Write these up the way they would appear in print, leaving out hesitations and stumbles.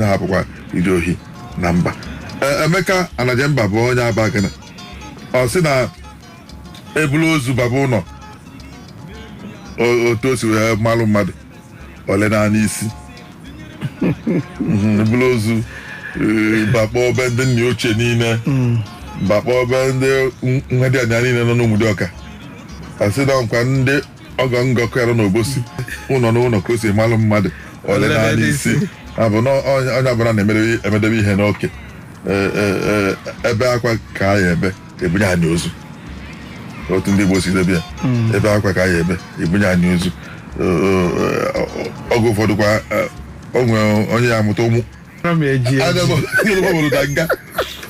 Na-ahapụkwa ije ohi na mba. Emeka Anajemba bụ onye Abagana. Ọ sị na ebulu ozu baba ụlọ, otu o si wee malụ mmadụ ole naanị isi. Ebulu ozu, bakpọ be ndị nna ochie niile, bakpọ be ndị nwa dị anya niile nọ n'Ụmụdịọka, asị na nkwa ndị ọgọ ngọkọ ya nọ n'Obosi, ụlọ n'ụlọ, ka o si malụ mmadụ ole naanị isi. Abụ na onye ọbụla na-emedebe emedebe ihe n'oke. Ebe akwa ka ya ebe ebunye anyị ozu, otu ndị Igbo si debe ya, ebe akwa ka ya ebe ebunye anyị ozu. Oge ụfọdụ kwa, o nwere onye ya amụta ụmụ Ana m eji eji. Obodo na nga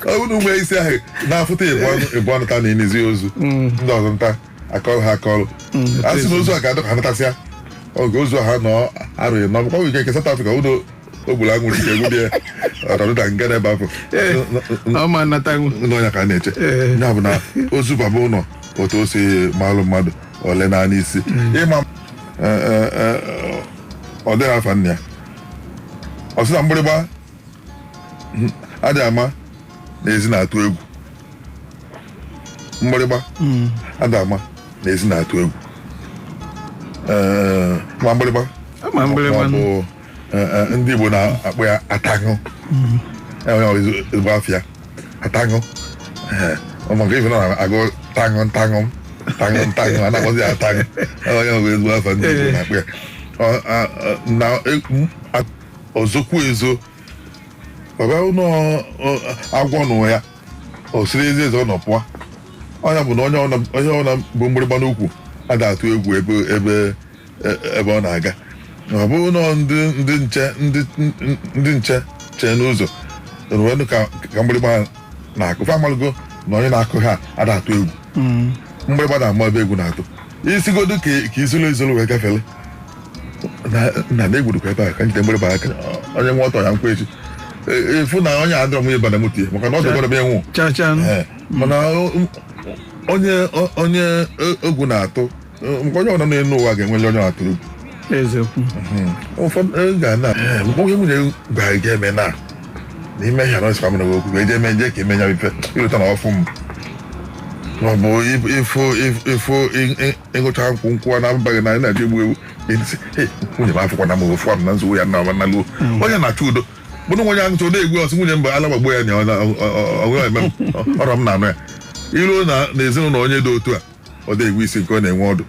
ọ bụrụ ụmụ isi ahụ na-afụta ịbụ ọnụ ta na-enezi ozu ndị ọzọ nta akọrọ ha akọrọ, a sị na ozu a ga-adọ ka ha natasịa oge ozu ha nọ arụghị nọ bụkwa nke nke South Africa ụlọ ogburu anwụrụ ike egwu dị ya ọnọdụ na nga n'ebe afọ. Ọ ma natanwu. N'ọnya ka a na-eche. Ya bụ na ozu baba ụlọ, otu o si malụ mmadụ ole naanị isi ịma. Ọ dịghị afa nna ya. Ọ sị na mgbịrịgba adịghị ama na ezi na-atụ egwu. Mgbịrịgba adịghị ama na ezi na-atụ egwu. Ee, ma mgbịrịgba Ama mgbịrịgba. ma ọ bụ ndị Igbo na-akpọ ya ataṅụ. Onye ọ ezigbo afịa ataṅụ. Ee, ọ maka ife na agụ taṅụ ntaṅụ taṅụ ntaṅụ, a na-akpọzi ya ataṅụ. Onye ọ bụ ezigbo afa ndị Igbo na-akpọ ya. Na ozokwu ezo baba ụlọ agwọ nụ ya, o siri ezi eze ọ nọ pụọ. Onye bụ na onye ọna bụ mgbịrịgba n'ukwu ada atụ egwu ebe ọ na-aga. Ọ bụrụ na ndị nche ndị nche chee n'ụzọ ruo ka mgbịrịgba na-akụ, fa amalụgo na onye na-akụ ha ada atụ egwu. Mgbịrịgba na-ama ebe egwu na-atụ. Isigodo ka izolo izolo wee gafele na na egwurukwa ebe a ka njide mgbịrịgba aka onye nwe ọtọ ya nkwa echi efu na onye adọrọ m ịba na moto ya maka na ọ dọgọrọ m enwu. Cha cha. Ee, mana onye egwu na-atụ, maka onye ọbụla n'elu ụwa ga-enweli onye na-atụ egwu. Eziokwu. Ụfọdụ ga na onye nwunye gwara gị eme na n'ime ihe anọsịkwa m na okwu eje eme nje ka eme ya ife ịlụta na ọfụ m, ma ọ bụ ịfụ ịfụ ịṅụcha nkwụ nkwụ a na-abaghị na na-eji egbu ewu esi. "Hey, nwunye m afụkwa na m ofu m na nzugbo ya na na luo onye na-achọ udo bụrụ onye aṅụcha na-egbu ọsị nwunye m bụ ala gbagbo ya na ọ eme m ọrọ m na-anụ ya." Iruo na n'ezinụlọ onye dị otu a, ọ dị egwu isi nke ọ na-enwe ọdụ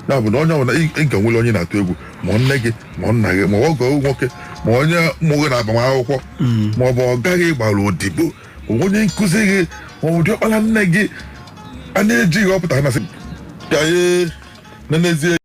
ya bụ na onye ọbụla ị ga-enwere onye na-atụ egwu, ma nne gị, ma nna gị, ma ọgọ nwoke, ma onye mụ gị na agbamakwụkwọ, ma ọ bụ ọ gaghị gbara odibo, ma onye nkụzi gị, ma ọ bụ diọkpara nne gị a na-ejighị ọpụta na sị ka anyị nenezie.